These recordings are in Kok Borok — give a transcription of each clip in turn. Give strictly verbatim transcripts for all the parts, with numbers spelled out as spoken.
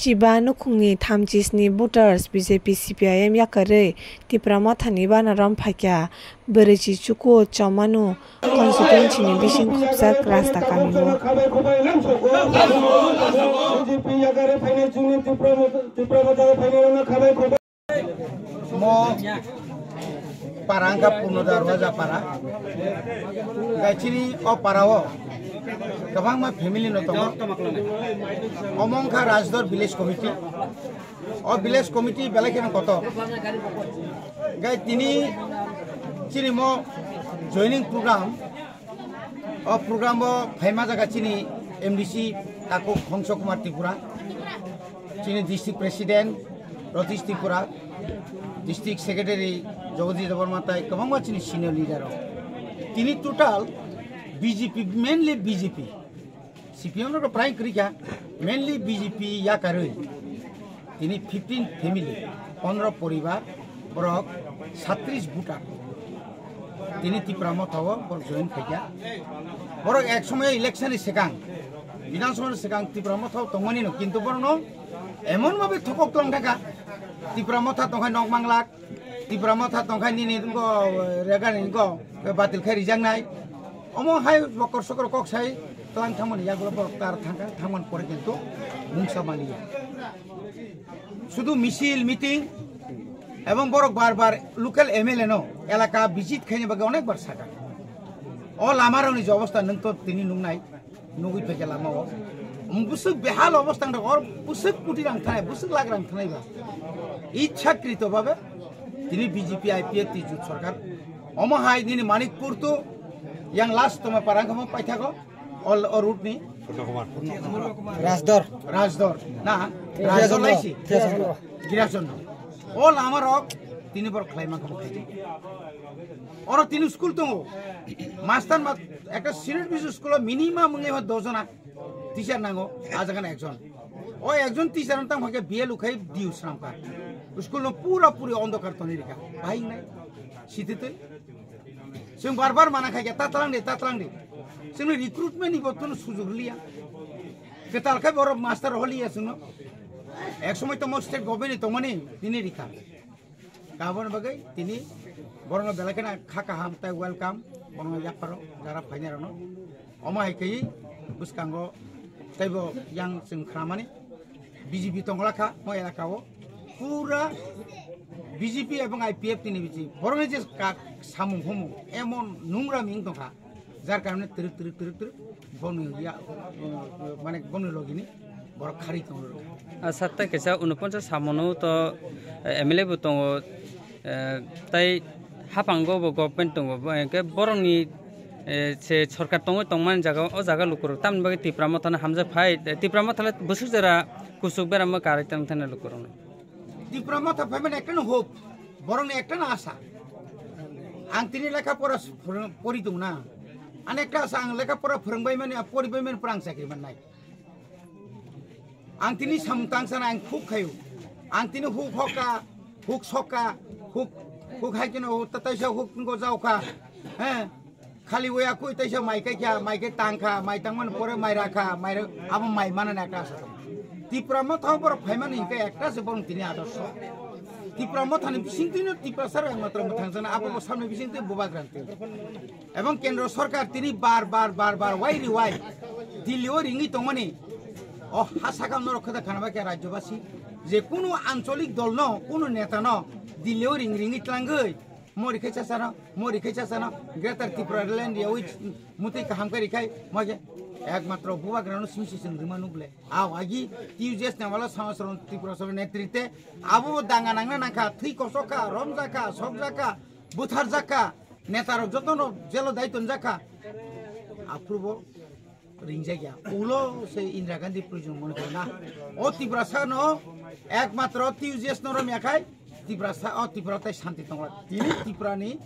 Chiba nukhungni thamchi sni voters B J P C P I M yakarwi Tipra Mothani banarom phaikha. Bwrwichi chuku Chomanu constituency ni bising khopsa Rasta kamio. Mo para wngkha Purno Darwaja para. Gaichini o para o kwbangma family no tongo. Omo wngkha Rajdor village committee. O village committee belai kheno kotor. Gai tini chini mo joining program, o program o phaima jaga chini M D C Taku Khongso Kumar Tripura, chini district president Ratish Tripura, district secretary Jagadish Debbarma tai kwbangma chini senior leader rok. Tini total B J P, mainly B J P. C P M no prai kwrwi kha, mainly B J P yakarwi. Tini fifteen family, pondro poribar, borok satris voter. Tini Tipra Motha o borok join khaikha. Borok ek somoy election ni swkang, Bidhan Sabha ni swkang Tipra Motha o tongmani no, kintu borok no emon bhabe thokok tong thaka. Tipra Motha tongkhai nok manglak, Tipra Motha tongkhai nini wngkho, rega ni wngkho, batil khai rijaknai. Omo hai bokor sokor kok sai tlang thangmani yagulo borok tar thangkha, thangman pore kintu mungsa maliya. Sudu misil, meeting, ebong borok bar bar local M L A no elaka visit khaina bagwi onek bar saka. O lama rokni je obostha nwng to tini nungnai. Nugui phaikha lama o. Bwswk behal obostha wngkha, or bwswk koti rang thanai, bwswk lakh rang thanai ba. Ichhakrito bhabe tini B J P I P F T jut sarkar. Omo hai nini Manikpur to yang last toma para wngkha mo paithago, o, o route ni. Rajdor. Rajdor. Na, Rajdor Girachandra. Laisi. Girachandra. Girachandra. O lama rok tini borok khlai mankha mo khaidi. Oro tini school tongo. Master ma, ekta senior B C school o minimum wngwi ho dos jona teacher nango, a jaga na ekjon. O ekjon teacher no tang phakhe B L O khai diu sram kha. School no pura puri ondokar toni rikha. Bahai nai. Sititwi. Chwng bar bar mana khai khe, "Tatlang de, tatlang de." Chwngno recruitment ni bo tono sujug liya. Kwtal khai borok master holiya chwngno. Ek somoi tomo state government ni tongmani tini rikha. Kaboni bagwi tini borokno belai kheno kha kaham tei welcome, borokno yapharo jara phainairokno. Omo hai khe bwskango teibo yang chwng khnamani B J P tongla kha mo elaka o. Pura B J P ebong I P F T ni bithi borokni je kak samung humung emon nungra ming tongkha. Jar karone twrwk twrwk twrwk twrwk boni ya, mane boni logini borok khari tonglo. A, satta kisa unoponchas samono to, eh, M L A bo tongo, eh, tai haphango bo government tongo, bo, eh, ke borokni, eh, se sorkar tongwi tongmani jaga, o jaga lukurok tamni bagwi Tipra Mothano hamjak phai, eh, Tipra Motha le bwswk jora kuchuk beramo karwi tong thani lukurokno. Tipra Motha phaimani ekta no hope, borokni ekta no asa. Ang tini lekha pora pori tong na. Ang ekta asa, ang lekha pora phwrwngbai mani, poribai mani, pura ang chakri mannai. Ang tini samung tang sana ang khuk khayo. Ang tini huk hoka, huk soka, huk, huk hai keno, tatai sa huk ngo jaoka. He. Khali waya kui taisa mai kai kha, mai kai tang kha, mai tang man pore mai ra kha, mai ra-, abo mai mana na ekta asa tong. Tipra Motha borok phai mani hingke ekta se borok tini adorsho. Tipra Motha ni bising tini Tipra sar ang matra motha sana abo bo samni bising tini bubagrang tini. Ebong kendro sorkar tini bar bar bar bar wai ri wai Delhi o ringwi tongmani. O ha sakam norok khada khana bai khe rajyobasi je kunu ancholik dol no, kunu neta no Delhi o ring ringwi tlangwi. Mori khai chasano, mori khai chasano, Greater Tipraland yawi mutwi kaham kari khai, moje ekmatro bubagrano simi sising rima nuble. Aw agi T U J S ne wala Samasron Tripura Sabha netrite, abo danga nangna nangkha, thwi kosok kha, romjak kha, sokjak kha, butharjak kha, netarok jotono jelo dai tonjak kha. Aphurubo ringjak ya. Ulo se Indira Gandhi prison mone kore na. O Tiprasa no ekmatro T U J S no rom yakhai Tiprasa, o Tipra tai shanti tongla. Tini Tipra ni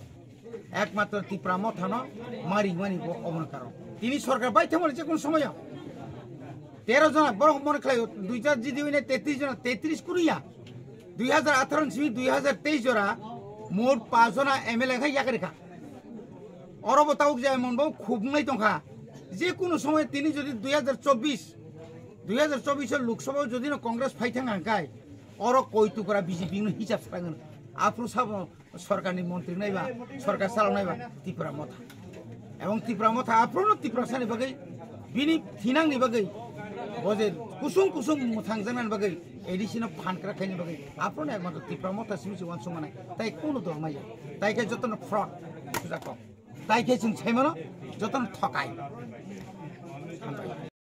ekmatro Tipra Motha no maring mani bo oboni karon. Tini sorkar bai thangmani je kono somoyo tero jona borok mone khlai dui jar jidi wine tetris jona, tetris kuriya. Dui hajar atharo ni simi dui hajar teis jora mot paanch jona M L A khai yakarikha. Oro bo tabuk je emon bo khubungnai tongkha. Je kunu somoy tini jodi dui hajar chobbish Dui hajar chobbish o Lok Sabha o jodi no Congress phai thang hangkai, oro koi Tipra B J P no hisab swrang. Aphuru sabo sorkar ni montri nai ba, sorkar chalok nai ba Tipra Motha. Ebong Tipra Motha aphuru no Tipra sani bagwi, bini thinang ni bagwi, bo je kusung kusung mwthang janani bagwi, A D C no phan kra khaini bagwi, aphuru no ekmatro Tipra Motha simi se uansuk manai. Tai kunu dol maya. Tai khe joto no fraud sujak kok. Tai khe chwng sai mano joto no thokai.